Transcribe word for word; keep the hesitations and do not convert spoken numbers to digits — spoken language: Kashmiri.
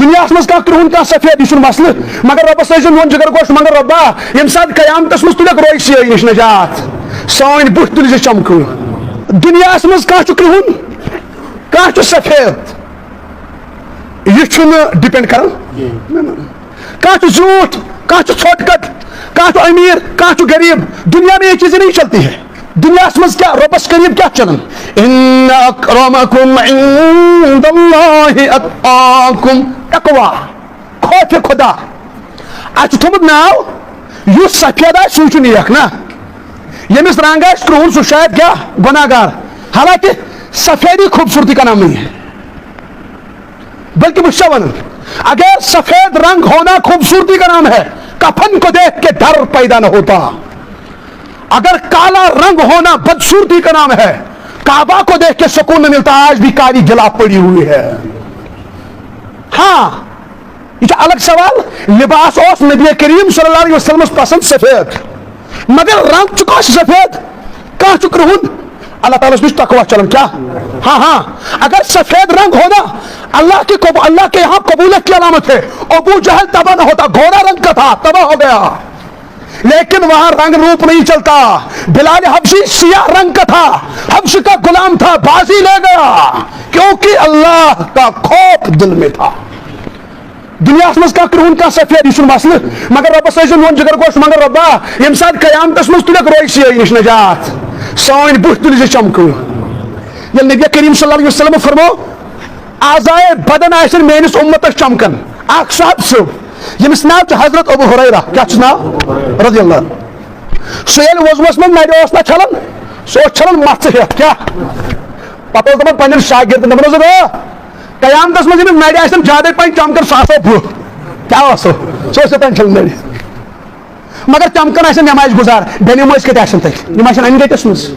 دُنیاہَس منٛز کانٛہہ کرٛہُن، کانٛہہ سفید، یہِ چھُنہٕ مسلہٕ۔ مگر رۄبَس ٲسۍزیو وۄنۍ جِگر گوش، مگر رۄبا، ییٚمہِ ساتہٕ قیامتَس منٛز تُلکھ روے سِیٲہی نِش نجات، سٲنۍ بُتھۍ تُلۍ زِ چمکوٕنۍ۔ دُنیاہَس منٛز کانٛہہ چھُ کرٛہُن، کانٛہہ چھُ سفید، یہِ چھُنہٕ ڈِپینڈ کران۔ نہ، نہ۔ کانٛہہ چھُ زیوٗٹھ، کانٛہہ چھُ ژھوٚٹ کٹ، کانٛہہ چھُ أمیٖر، کانٛہہ چھُ غریٖب۔ دُنیا میں یہ چیزیں نہیں چلتی ہے۔ دُنیاہَس منٛز کیٛاہ، رۄبَس قریٖب کیٛاہ چلان؟ ان اکرمکم عند اللہ اتقاکم، تقوا، خوف خدا۔ اَسہِ چھُ تھوٚمُت ناو، یُس سفید آسہِ، سُے چھُ نیک نا۔ ییٚمِس رنٛگ آسہِ کرٛہُن، سُہ شاید کیٛاہ؟ گۄناہ گار۔ حالانکہ سفیدی خوبصورتی کا نام نہیں ہے، بلکہ بہٕ چھُسا وَنان، اگر سفید رنگ ہونا خوبصورتی کا نام ہے، کفن کو دیکھ کے ڈر پیدا نہ ہوتا۔ اگر کالا رنگ ہونا بدصورتی کا نام ہے، کعبہ کو دیکھ کے سکون نہ ملتا، آج بھی کالی گلا پڑی ہوئی ہے۔ ہاں، یہ چھُ الگ سوال۔ لباس اوس نبی کریم صلی اللہ علیہ وسلمس پسند سفید، مگر رنگ چھُ کٲنٛسہِ سفید، کانٛہہ چھُ کرٛہُن۔ اللہ تعالیٰ نِش تقوی چلان کیا؟ ہاں، ہاں۔ اگر سفید رنگ ہونا اللہ کی قبو-، اللہ کے یہاں قبولیت کی علامت ہے، ابو جہل تباہ نہ ہوتا، گورا رنگ کا تھا، تباہ ہو گیا۔ لیکن وہاں رنگ روپ نہیں چلتا۔ بلال حبشی سیاہ رنگ کا تھا، حبش کا غلام تھا، بازی لے گیا، کیونکہ اللہ کا خوف دل میں تھا۔ دُنیاہَس منٛز کانٛہہ کرٛہُن، کانٛہہ سفید، یہِ چھُنہٕ مسلہٕ۔ مگر رۄبَس ٲسۍزیو میون جِگر گوش، مگر رۄبا، ییٚمہِ ساتہٕ قیامتَس منٛز تُلکھ روے سِیٲہی نِش نجات، سٲنۍ بُتھۍ تُلۍ زِ چمکوٕنۍ۔ ییٚلہِ نبی کریم صلی اللہ علیہ وسلم فرمو، اعضائے بدن آسن میٲنِس اُمتَس چمکان۔ اکھ صحابی چھُ، ییٚمِس ناو چھُ حضرت ابو ہریرہ۔ کیٛاہ چھُس ناو؟ رضی اللہ عنہ۔ سُہ ییٚلہِ وضوٗوَس منٛز نَرِ اوس نہ چھلان، سُہ اوس چھلان مَژٕ ہٮ۪تھ۔ کیٛاہ؟ پَتہٕ اوس دَپان پنٛنٮ۪ن شاگردَن، دَپان اوس، "آ، قیامتس منٛز ییٚمِس نرِ آسن زیادے پہن چمکان، سُہ آسو بہٕ۔" کیٛاہ اوسو؟ سُہ اوس یوٚتام چھلان نرِ۔ مگر چمکان آسن نمازِ گُزار، بے نمٲز کتہِ آسن تتہِ؟ یِم آسن انہِ گٔٹِس منٛز۔